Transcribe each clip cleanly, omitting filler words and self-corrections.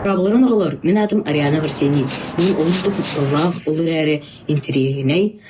Дорооболорун оҕолор, мин аатым Ариана Арсений. Мин олус да кутталлаах, ол эрээри интэриэһинэй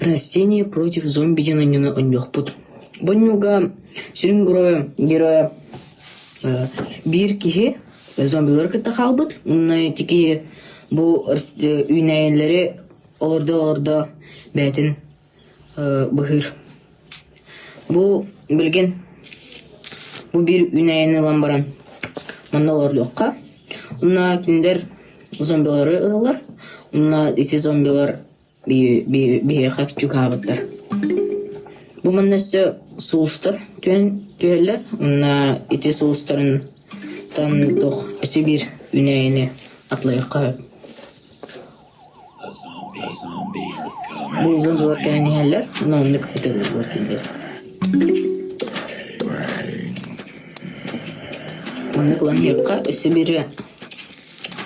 «Растение против зомби» диэн оонньууну оонньуохпут. Бу оонньууга сүрүн геройа биир киһи зомбилары кытта хаалбыт. Уонна ити киһи бу үүнээйилэри олордо-олордо бэйэтин быһыыр. Бу билигин бу биир үүнээйини ылан баран манна олордуохха. Уонна кинилэр зомбилары ылаллар. Уонна ити зомбилар биһиэхэ чугаһаабыттар. Бу манна өссө сулустар түһэн түһэллэр. Уонна ити сулустарынтан туох өссө биир үүнээйини атылайыахха сөп. Бу зомбилар кэлэн иһэллэр, но оннук ытыалыыллар кинилэр. Маннык ылан иһиэххэ, өссө биири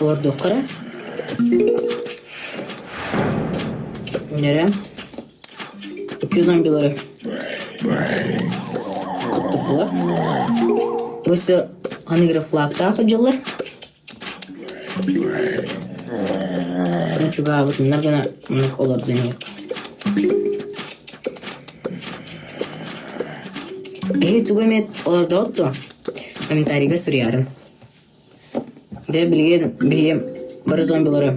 олордуохха эрэ. Нэрэ. Икки зомбилары куттуппулар. Бу өссө аныгы флагтаах дьыллар. Чугаһаабытыннар гына оннук олордон иһэр. Эһи тугу эмит олордоҕут дуо? Комментарийга суруйаарыҥ. Дьэ билигин биһи бары зомбилары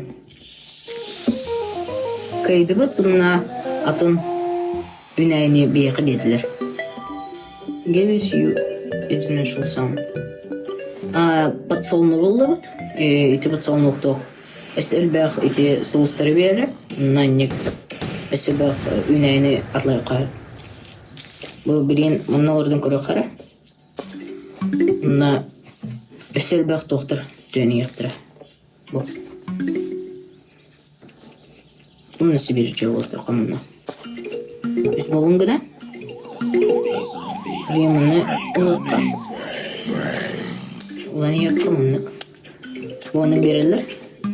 кыайдыбыт уонна атын үүнээйини биһиэхэ биэрдилэр. Gives you international sound. Подсолнух буллубут. Ити подсолнухтуох өссө элбэх ити сулустары биэрэр. Манньык өссө элбэх үүнээйини атлайыахха сөп. Бу билигин манна олордон көрүөххэ эрэ. Манна өссө элбэх туохтар түөниэхтэрэ. Бу. Уонна сибиирдьэ олордоххо манна. Үс буолун гына. Ийэ манна ылыахха. Ылан иһиэххэ маннык. Уонна биэрэллэр.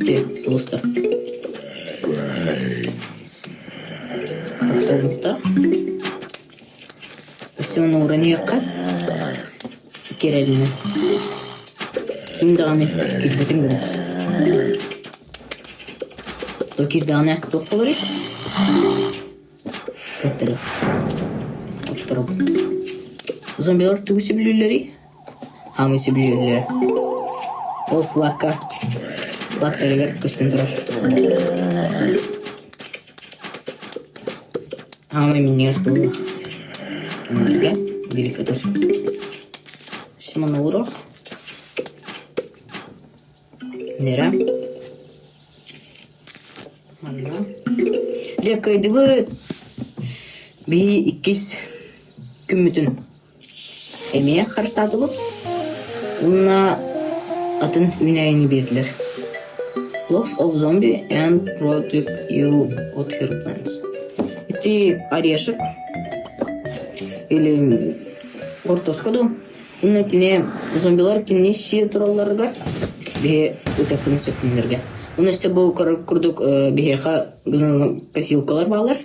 Ти сулустар. Подсолнухтар. Өссө ону ууран иһиэххэ. Кирэлинэн. Ким даҕаны кирбэтин гынас. То киирдэҕинэ туох буоларый? Кыаттарыах. Отторобут. Зомбилар тугу сөбүлүүллэрий? Хаамыы сөбүлүүллэрэ. Ол флагка флагтарыгар көстөн турар. Хаамай минньигэс буолла. Манныга деликатес. Симонуров. Нера. Манна. Дьэ, кыайдыбыт. Биһи иккис күммүтүн эмиэ харыстаатыбыт. Уонна атын үүнээйини биэрдилэр. Lots of zombie and protect you от her plants. Ити орешек или хортуоска дуу Уонна кини зомбилар кинини сиир туралларыгар биһи ытыахпытын сөп кинилэргэ. Уонна өссө бу курдук биһиэхэ косилкалар бааллар.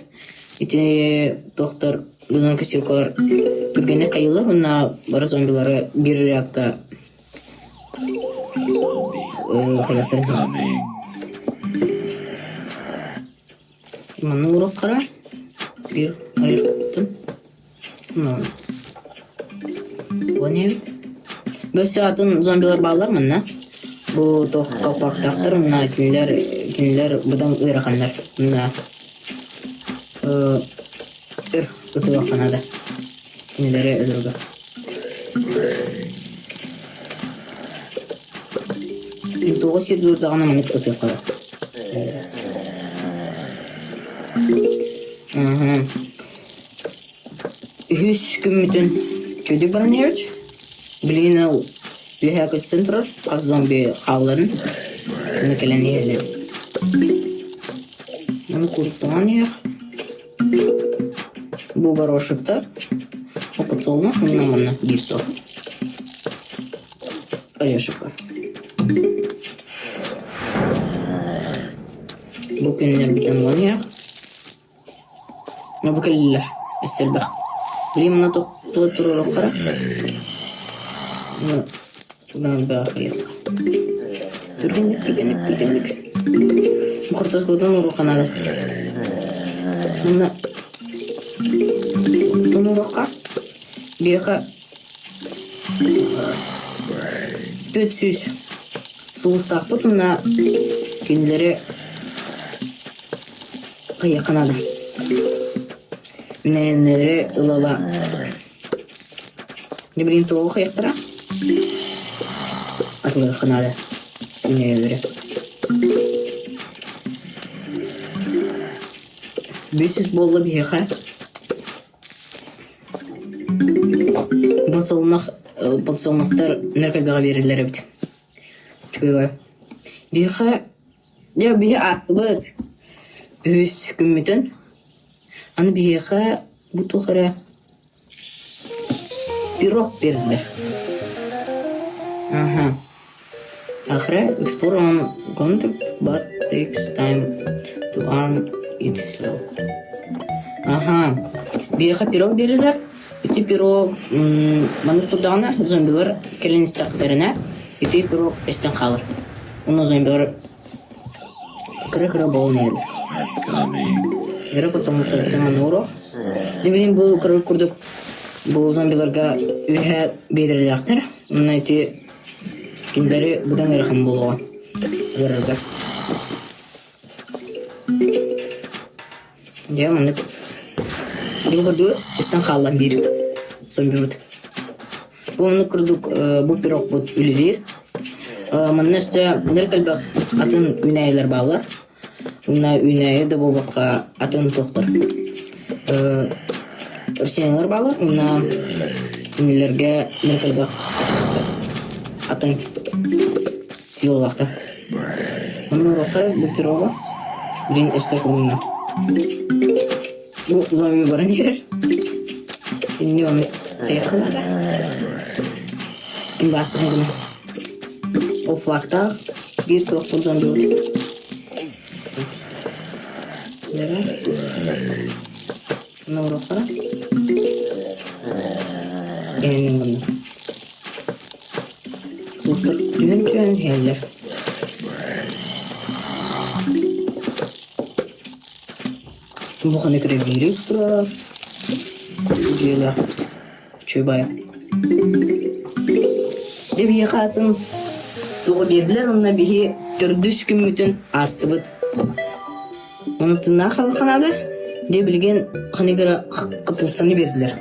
Ити туохтар косилкалар түргэнник хайыыллар уонна бары зомбилары биир рядка хайыахтарын Манна уруоххара биир орешкуттан Бөссө атын зомбилар бааллар манна. Бу туох колпактаахтар уонна кинилэр кинилэр быдан ыараханнар. Мына өр ытылахха наада. Кинилэри өлөргө. Туоҕу сирдиир даҕаны маннык ытыахха. Үһүс күммүтүн үчүгэйдик баран иһэбит. Билигин ол үөһээ көстөн турар хас зомби хаалларын аны кэлэн иһэллэр. Аны куруттаан иһэх. Бу горошектар подсолнух уонна манна биир сор. Орешек бар. Бу күннэрбитин булан иһэх. Бу кэллилэр өссө элбэх. Билигин манна тохтуу туруорухтара. Түргэнник, түргэнник, түргэнник. Хортуоскутун уруохха наада. Уонна уруохха биэхэ 400 сулустаахпыт уонна кинилэри хайыахха наада. Үнээннэри ыла-ыла Дьэ билигин туоҕу хайыахтара? Атылыахха наада. Үнэйэллэрэ. 500 буолла биһиэхэ. Подсолнух, подсолнухтар нөркөлбөҕө биэрэллэр эбит. Үчүгэй Биһиэхэ, дьэ биһи аастыбыт. Үһүс күммүтүн. Аны биһиэхэ бу туох эрэ Пирог биэрдилэр. Ага. Ахра explore on contact but takes time to arm itself. Аха. Биһиэхэ пирог биэрдилэр. Ити пирог маннык турдаҕына зомбилар кэлэн истэхтэринэ ити пирог эстэн хаалар. Уонна зомбилар Кыра-кыра буолан иһэбит. Кыра пацаннартан манна уруок. Дьэ билигин бу кыра курдук бу зомбиларга үөһэ биэдэрэлээхтэр. Онно ити кинилэри быдан ыарахан буолуоҕа ыарарга. Дьэ маннык бу курдук истэн хаалла биир зомбибыт. Бу оннук курдук бу пирогпут үлэлиир. Манна өссө нэр элбэх атын үүнээйилэр бааллар. Уонна үүнээйи да буолбакка атын туохтар растениялар бааллар. Уонна кинилэргэ нэр элбэх атын силалаахтар. Онно уруоктара бу пирога билин өссө курунна. Бу зомби баран иһэр. Инни ону хайаххына Ким бааспытын гына. Ол флагтаах биир туохпут зомбибут. Онно уруохтара. Эһэннин гынна. Суустар түһэн-түһэн иһэллэр. Бу ханнык эрэ биири турар. Дьиэлээхпит. Үчүгэй. Дьэ биһиэхэ атын тугу биэрдилэр уонна биһи төрдүс күммүтүн аастыбыт. Ону тыыннаах халаханаада дьэ билигин ханнык эрэ капустаны биэрдилэр.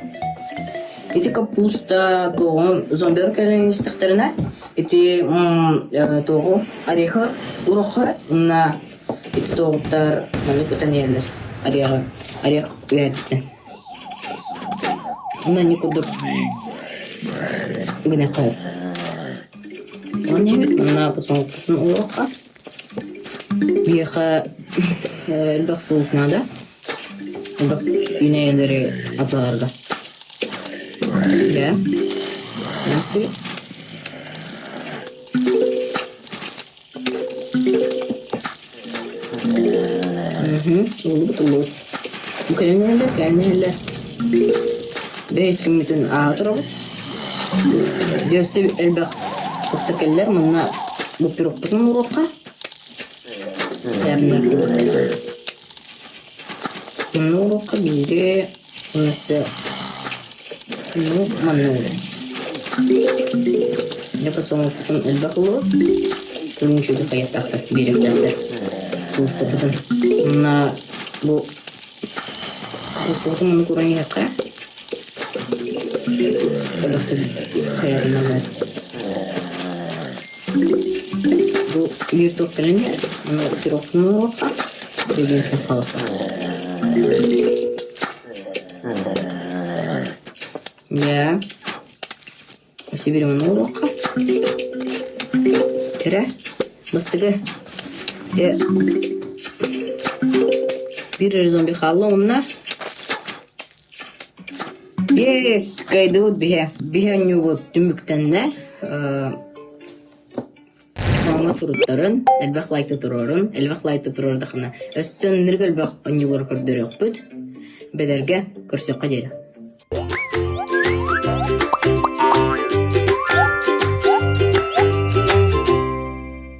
Ити капуста туоҕу зомбилар кэлэн истэхтэринэ ити туоҕу орехы уруохха уонна ити туоҕуттар маннык ытан иһэллэр ореҕы орех үөһэттэн. Уонна эмиэ курдук гыныахха Уонна эбит уонна посолкутун уруохха Биһиэхэ элбэх соус наада. Элбэх үүнээйилэри атыыларга. Дьэ, настыбыт. Ыллыбыт ыллыбыт. Бу кэлэн иһэллэр, кэлэн иһэллэр. Бэһис күммүтүн ааһа турабыт. Дьэ өссө элбэх туохтар кэллэр. Манна бу пирогпутун уруохха. Манна уруохха биири өссө ну манна уруох. Дьэ посолнухпутун элбэх ыллыбыт. Күн үчүгэй хайыахтаахтар, биэриэхтээхтэр. Сулустарбытын. Манна бу Суотун ону куран иһиэххэ. Хайарынан Бу биир туохтарын иһэр, ону пирогтун оҥоруохха, билигин сахалахха. Дьэ, Сибириманы уруохха. Кэрэ, бастакы биир эрэ зомби хаалла уонна Есть, кыайдыбыт биһэ. Биһэ онньуубут түмүктэннэ. Оҥо суруттарын, элбэх лайкта туруорун, элбэх лайкта туруордахына өссө ынырык элбэх онньуулары көрдөрүөхпүт. Бэдэргэ көрсүөххэ диэри.